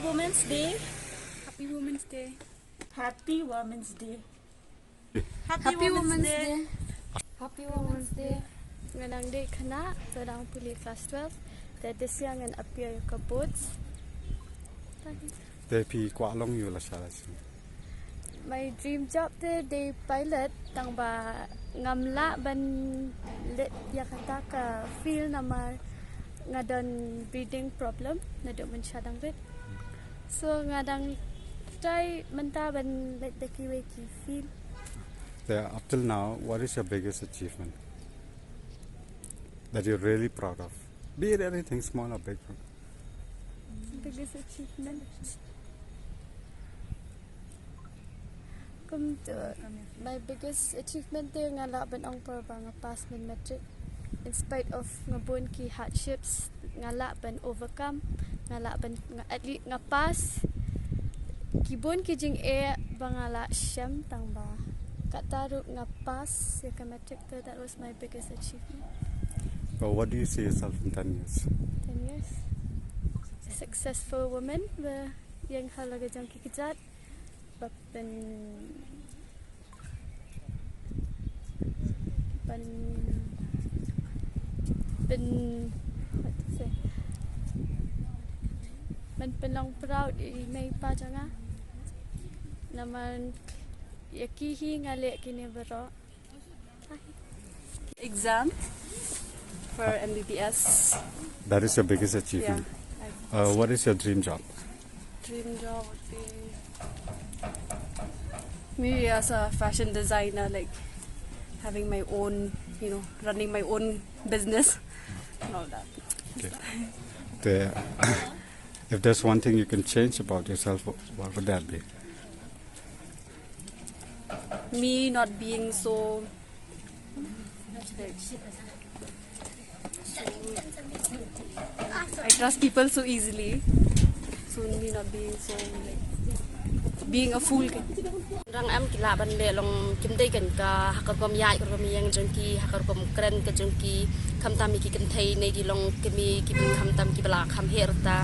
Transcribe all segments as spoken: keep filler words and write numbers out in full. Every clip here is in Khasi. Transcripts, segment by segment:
Women's Day. Happy Women's Day. Happy Women's Day. Happy Women's Day. Happy Women's Day. Nga dang dei khynnah, nga dang pule class twelve. Te this year ngan appear ïa ka boards. Te phi kwah long ïa u la sha la sha. My dream job te dei pilot, tang ba ngam lah ban leit ïa kata ka field namar nga don breathing problem naduh mynshwa dang rit. So nga dang try mynta ban leit da kiwei ki field. Te up till now, what is your biggest achievement that you're really proud of? Be it anything small or big. Biggest achievement. Kum tu, my biggest achievement te nga lah ban ong por ba nga pass myn matric. In spite of nga bun ki hardships, nga lah ban overcome, nga lah ban, nga, at least nga pass. Ki bun ki jingeh ba nga lah shem, tang ba kata ruh nga pass ïa ka matric te, that was my biggest achievement. So what do you see yourself in ten years? Ten years. Successful woman, ba ïeng ha la ka jong ki kjat, ba pyn, pyn, pyn, what to say? Ban pynlong proud ïa i mei i pa jong nga. Namar ïa ki hi nga leh kine baroh. Exam for M B B S. That is your biggest achievement. Yeah. Uh, what is your dream job? Dream job would be maybe as a fashion designer, like having my own, you know, running my own business and all that. Okay. The, if there's one thing you can change about yourself, what would that be? Me not being so, like, I trust people so easily. So me not being so, like, being a fool. Shynrang em ki lah ban leh long kim dei kein ka ha ka rukom ïaid ka rukom ïeng jong ki, ha ka rukom kren ka jong ki, khamtam ïa ki kynthei ne ki long kmie ki bun khamtam ki ba la kham heh rta.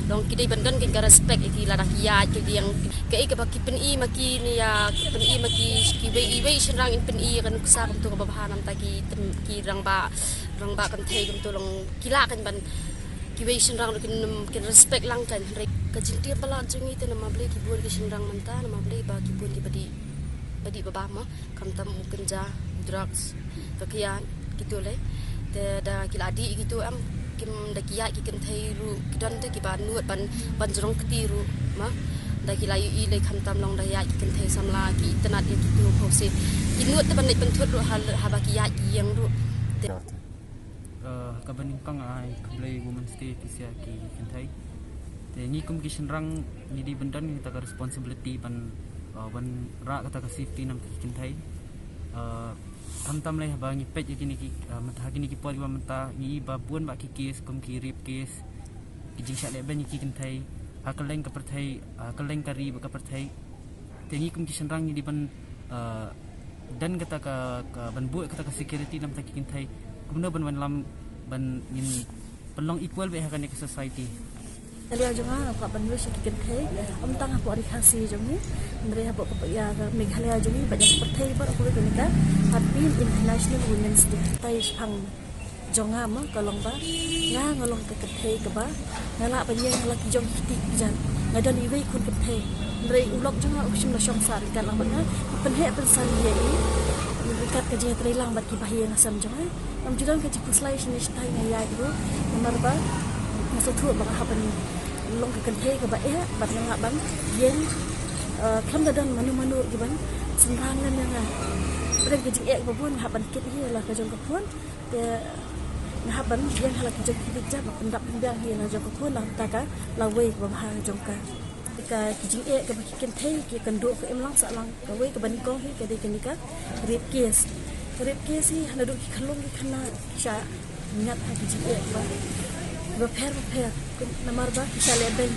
Long ki dei ban don kein ka respect ïa ki lada ki ïaid ki ïeng. Kaei kaba ki pyni ma ki ne ïa ki pyni ma ki, kiwei kiwei shynrang in pyni ïa ka nuksa kumto kaba bha namta ki, ki rangbah, rangbah kynthei kumto long ki lah kein ban, kiwei shynrang ruh kin, kin respect lang kein. Hynrei ka jingtip palat jong ngi te namar balei ki bun ki shynrang mynta, namar balei ba ki bun ki ba dih, ba dih ba bam mo. Khamtam u kynja, drugs, ka kiad, kito lei. Te da ki la dih kito em, kim da ki ïaid ki kynthei ruh, ki don te ki ba nud ban, ban jrong kti ruh, ma. Da ki la ïohi lei khamtam long da ïaid ki kynthei samla, ki itynnad ïa kito, pho se. Ki nud te ban leit pynthut ruh ha, haba ki ïaid ki ïeng ruh. Te Eh, kaba nyngkong ai khublei Women's Day pisa ki kynthei. Te ngi kum ki shynrang ngi dei ban don kata ka responsibility ban, eh, ban rah kata ka safety namta ki kynthei. Eh, khamtam lei haba ngi peit ïa kine ki, eh, mynta ha kine ki por kiba mynta ngi i ba bun bah ki case kum ki rape case, ki jingshah lehbeiñ ïa ki kynthei ha kylleng ka pyrthei, ha kylleng ka ri bad ka pyrthei. Te ngi kum ki shynrang ngi dei ban, eh, don kata ka, ka ban buh kata ka security namta ki kynthei. Kumno ban wanlam ban ngin pynlong equal beit ha kane ka society. Meghalaya jong nga nga kwah ban wish ïa ki kynthei, ym tang hapoh Ri Khasi jong ngi, hynrei hapoh ka, ïa ka Meghalaya jong ngi bad ïa ka pyrthei bad, ha kawei ka nyngkong, Happy International Women's Day. Te shaphang jong nga mo ka long ba nga, nga long ka kynthei kaba nga lah ban ïeng ha la ki jong ki kti ki kjat. Nga don iwei i khun kynthei, hynrei u lok jong nga u shym la shong sah ryngkat lang bad nga, u pynheh pynsari ïa i ryngkat ka jingïatreilang bad ki bahaïing hasem jong nga. Ngam ju don ka jingkhuslai shane shatai, nga ïaid ruh namar ba nga sngewthuh ba nga hap ban long ka kynthei kaba eh bad nga lah ban ïeng, eh, khlem da don mano mano ki ban synran lem ïa nga. Pyrshah ka jingeh kaba bun nga hap ban kit hi ïa la ka jong ka khun. Te nga hap ban ïeng ha la ki jong ki kti ki kjat, ban pyndap pynbiang hi ïa la jong ka khun, la kumta ka lawei kaba bha jong ka. Ka, ki jingeh kaba ki kynthei ki kynduh ka im lang sah lang, kawei kaba nyngkong hi ka dei kane ka rape case. Rape case hi naduh ki khyllung ki khynnah ki shah ñiad ha ki jingeh ba, ba pher ba pher. Namar ba ki shah lehbeiñ.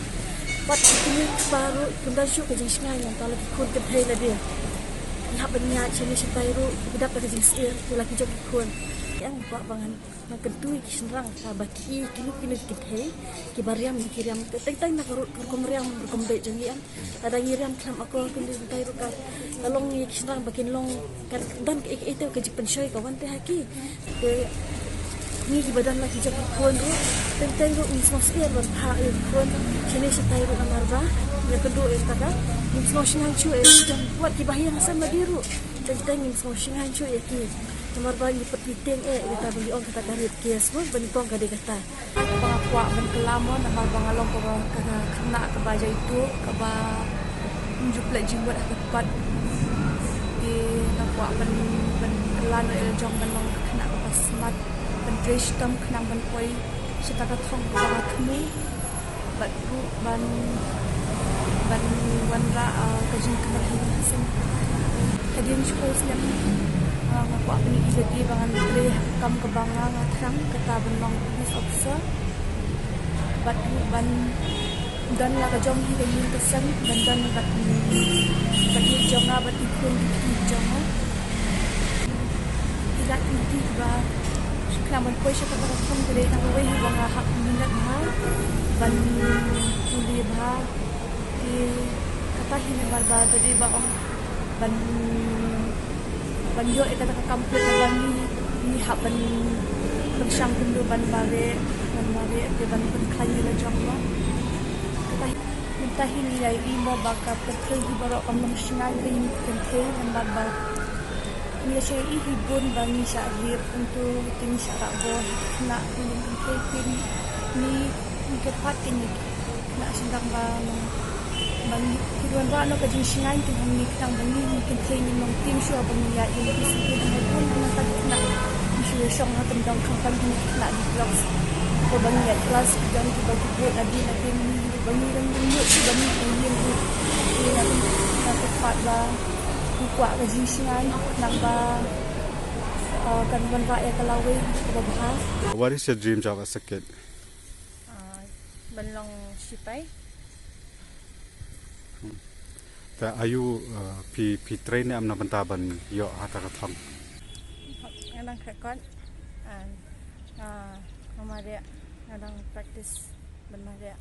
Wat ki kmie ki kpa ruh kim don shuh ka jingshngaiñ ïa la ki khun kynthei lade. Ki hap ban ñiad shane shatai ruh, ki dap da ka jingsyier ïa la ki jong ki khun. Ïa nga kwah ba ngan, ngan kyntu ïa ki shynrang, ah, ba ki, kino kino ki kynthei kiba riam, ki riam teng teng na ka rukom riam rukom beh jong ngi. Lada ngi riam khlem akor, kyntu teng ruh ka, ka long ïa ki shynrang ba kin long, ka don kaei kaei te ka jingpynshoi ka wan te ha ki. Te ngi kiba don la ki jong ki khun ruh, teng teng ruh ngin sngewsih ban phah ïa ki khun shane shatai ruh, namar ba ïa ka duh ïa ka, ngin sngewsih ngan shu ïa ki jong wat kiba ha ïing ha sem lade ruh. Teng teng ngin sngewsih ngan shu ïa ki. Namar ba ngi pat ngi tieng eh ïa kata ba ngi ong kata ka rape case mo, ba nyngkong ka dei kata. Kaba nga kwah ban kylla mo, namar ba nga long kaba, ka khynnah kaba jaituh, kaba ym ju pynleit jingmut ha ka kpat. Te nga kwah ban, ban kylla noh ïa la jong ban long ka khynnah kaba smat, ban trei shitom khnang ban poi sha kata ka thong kaba nga thmu. Bad ruh ban, ban wanrah, ah, ka jingkmen ha ïing ha sem. Hadien shiphew snem, ah, nga kwah ban ïohi lade ba ngan trei ha ka kam kaba nga, nga thrang, kata ban long police officer. Bad ruh ban don la ka jong hi ka ïing ka sem, ban don bad, bad ïing jong nga, bad ki khun ki kti jong nga. Ki lad ki kti ba khnang ban poi sha kata ka thong ka dei tang kawei hi ba nga hap minot bha, ban pule bha. Te kata hi namar ba da dei ba ong ban, ban ïoh ïa kata ka kam pule ba ngi, ngi hap ban, ban shang kumno ban mareh, ban mareh te ban pynkhlaiñ ïa la jong mo. Kata hi, mynta hi ngi ïa ïohi mo ba ka pyrthei hi baroh kam long shngaiñ ha ïing ha kynthei namar ba ngi ïa shah ïohi hi bun ba ngi shah rape, kumto te ngi shah rah bor ha ki khynnah, ki ïing kynthei, te ngi, ngi kyrpad ïa ngi ki khynnah shynrang ba ngi, ba ngi, ki wanrah noh ka jingshngaiñ te hangne khnang ba ngi, ngi kynthei ngin long tieng shuwa ba ngi ïa im, ki sngewthuh ba bun ha mynta ki khynnah ki shu shong ha kyndong khamtam, ki khynnah ki drugs. Ko ba ngi ïa klas ki don kiba ki bud nadien nadien, ngi ba ngi rem rem lut ki ba ngi ïa im. Te nga kyrpad ba ngi kwah ka jingshngaiñ khnang ba, ah, kan wanrah ïa ka lawei kaba bha. What is your dream job as a kid? Ah, ban long sipai. Hmm. Te aïu, ah, phi, phi trei ne em na bynta ban ïoh ha kata ka thong? Nga dang kyrkot, ah, nga mareh, nga dang practice ban mareh.